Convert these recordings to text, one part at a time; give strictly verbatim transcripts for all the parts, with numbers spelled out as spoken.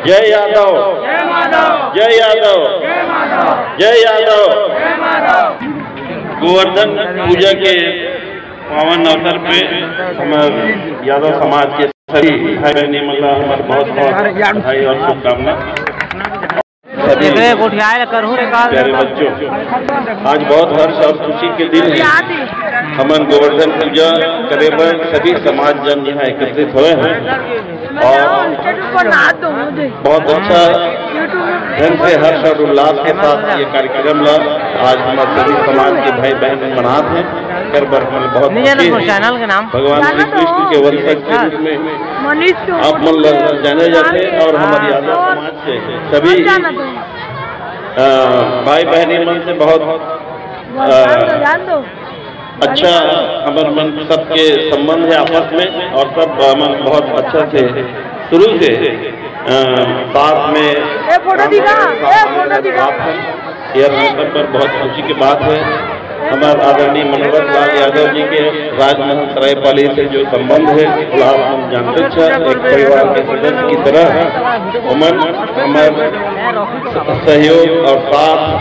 जय यादव, जय यादव, जय यादव। गोवर्धन पूजा के पावन अवसर पे हमर यादव समाज के सभी भाई बहनी मन ला हमर बहुत बहुत बधाई और शुभकामना। सभी प्यारे बच्चों, आज बहुत हर्ष और खुशी के दिन है। हमन गोवर्धन पूजा करे बर सभी समाज जन यहाँ एकत्रित हुए हैं और बहुत अच्छा ढंग से हर्ष और उल्लास के साथ ये कार्यक्रम ला आज हमर सभी समाज के भाई बहन मनात हैं। कर बर हमन बहुत खुशी है। भगवान श्री कृष्ण के वंशज के रूप में आप मन ला जाने जाते हैं और हमारे यादव समाज से सभी, अ, भाई बहनी मन से बहुत, अ, अच्छा हमर मन सबके संबंध है आपस में और सब हमन बहुत अच्छा से शुरू से, अ, साथ में ए, फोटो दिखा, ए, फोटो दिखा। साथ में ये हम सब पर बहुत खुशी की बात है। हमारे आदरणीय मनोहर लाल यादव जी के राजमहल सरायपाली से जो संबंध है, वो आप हम जानते हैं। एक परिवार के सदस्य की तरह उमन हमारे सहयोग और साथ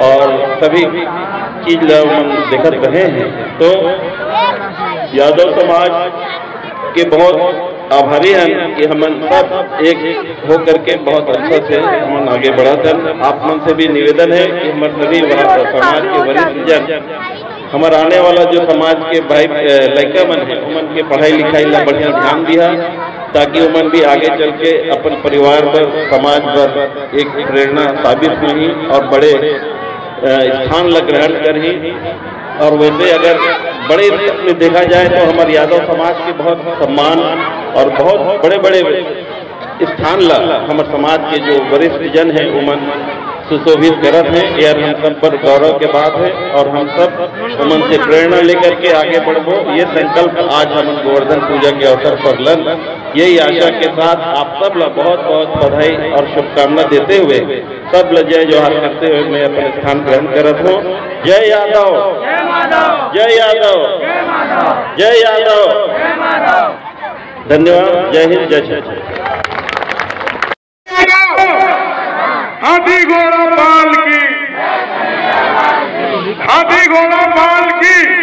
और सभी चीज ला उमन देखत रहे हैं। तो यादव समाज के बहुत आभारी हन कि हमन सब एक होकर के बहुत अच्छा से हमन आगे बढ़त हन। आप मन से भी निवेदन है कि हमर सभी वरिष्ठ समाज के वरिष्ठ जन, हमर आने वाला जो समाज के भाई, अ, लइका मन है, उमन के पढ़ाई लिखाई ला बढ़िया ध्यान दिया, ताकि उमन भी आगे चल के अपन परिवार बर, समाज बर एक प्रेरणा साबित होही और बड़े, अ, स्थान ला ग्रहण करही। और वैसे अगर बड़े रूप में देखा जाए तो हमारे यादव समाज के बहुत सम्मान और बहुत बड़े-बड़े स्थान ला हमर समाज के जो वरिष्ठ जन हैं, उमन सुशोभित करत हैं। ये हम सब पर गौरव के बात है और हम सब उमन से प्रेरणा लेकर के आगे बढ़बो। ये संकल्प आज हमन गोवर्धन पूजा के अवसर पर लन। यही आशा के साथ आप सब ला बहुत-बहुत बधाई और शुभकामना देते हुए सब ला जय जोहार करते हुए मैं अपन स्थान ग्रहण करत हूँ। जय यादव, जय यादव, जय यादव। धन्यवाद। जय हिंद, जय छत्तीसगढ़। हाथी घोड़ा पाल की, हाथी घोड़ा पाल की।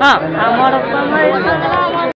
हाँ, हमारा समय